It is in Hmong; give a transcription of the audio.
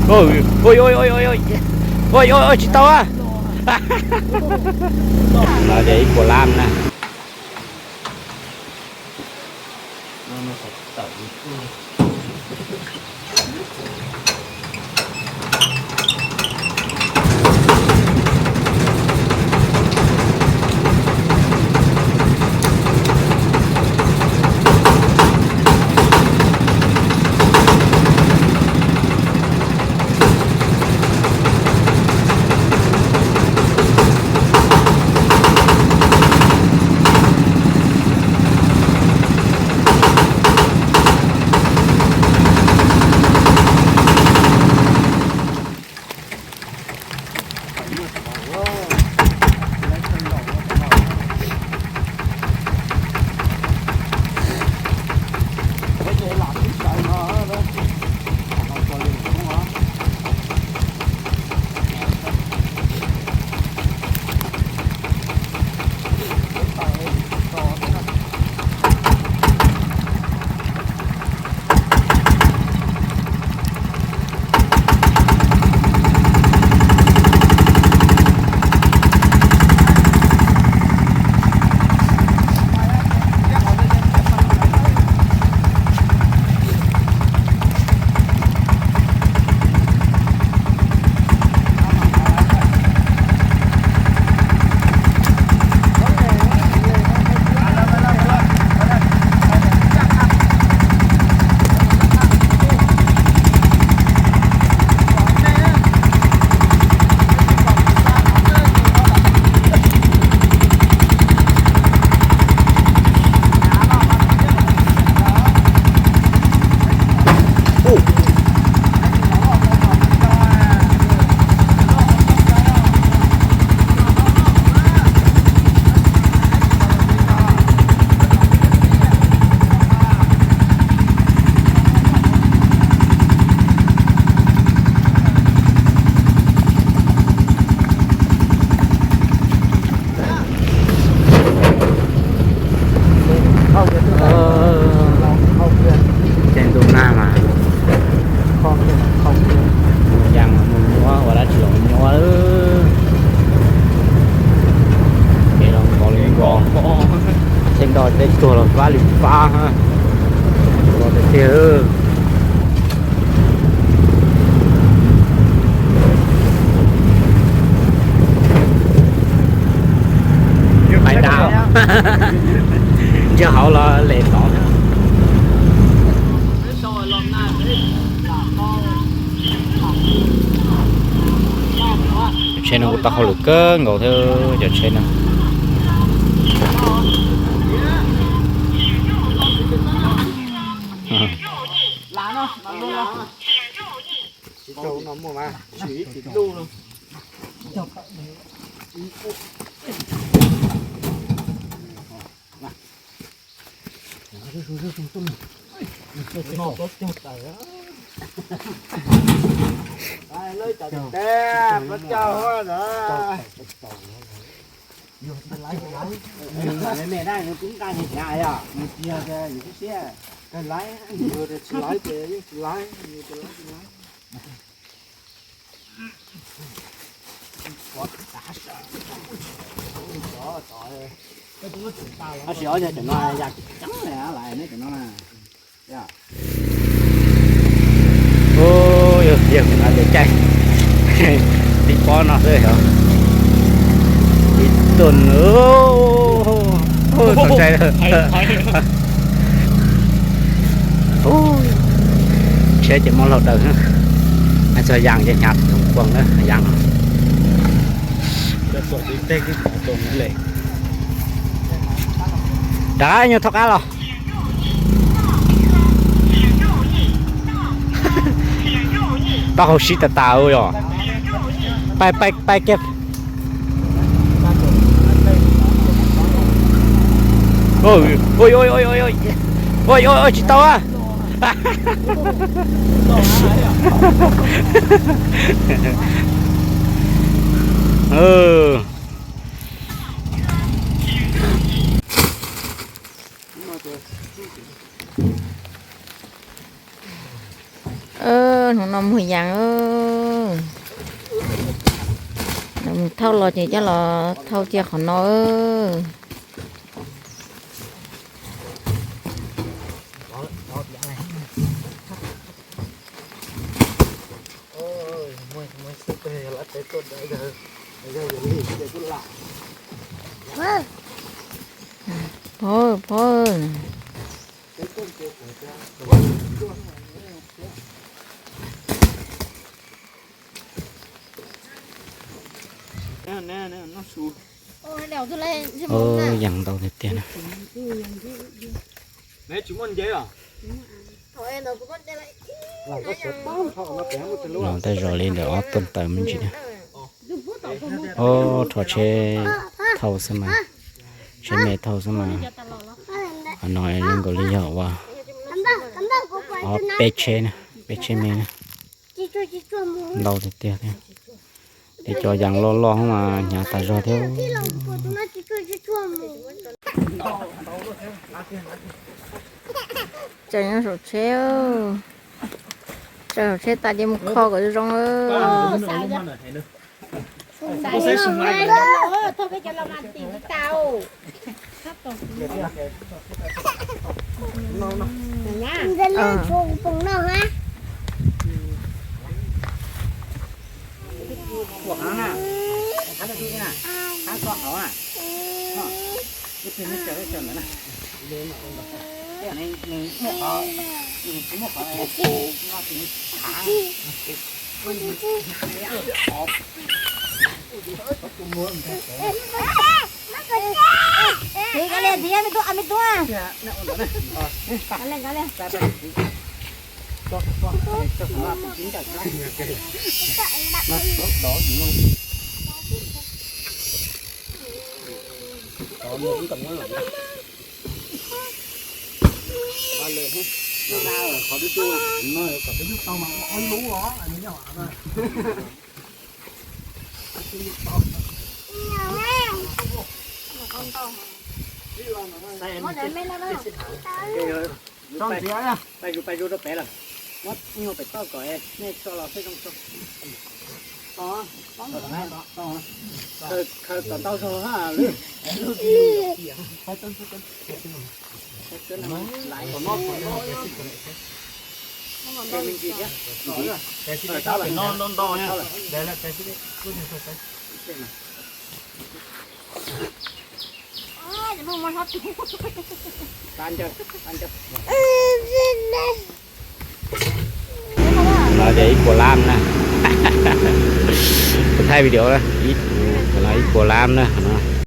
Ui, ui, ui, tsis tau a. Los de ib puas lab na. Tej ntuj nag mas mus ya mus nyuaj ua dab tsi los nyuaj. Ces los nkaus li nkaus, tej nroj tej tuag los fab li fab, los tiag tiag. Pais dab, ntsia hauv los lem tod. Cov tsheb no kuj tau hauj lwm kawg nkaus thiab cov tsheb no. Tab sis ob cov no ya ceev lawm lawm ne cov no na. Ub, yog tiag kuv hnav tes caij tib pob no xwb yog ib tuj. Txaus ntshai. Tsheb ces muaj laug daws, txog yas ces hnyav thoom kuas na yas. Rov nyuag thoj qab los. Taub hau sib tas tas yom. Pais pais pais kiag. Ua tsis tau a. Hnub no muag yas, mus thauj los ces coj los thauj cia qhov no. Pov, pov. Yas ntau tiag tiag na. Los tej zaum li ntawm ob puas tawm me ntsis na. Ob rho tsheb thauj xwb mas, tsheb me thauj xwb mas. Qhov no zoo nkaus li yog ua ob peb tsheb na, peb tsheb me na. Ntau tiag tiag thiab. Tej cov yas loj loj mas hnyav tas zog thiab. Tseem nyob saum tsheb, tseem saum tsheb tas ces mus kho kom zoo. Pais zus pais zus rau pem lawm. Muab nyuag pem toj kom nej tso los xwb zoo tso. Khaws kom ntau zog ha. Ib puas lab na. Kuv thaij video na, ib puas lab na no.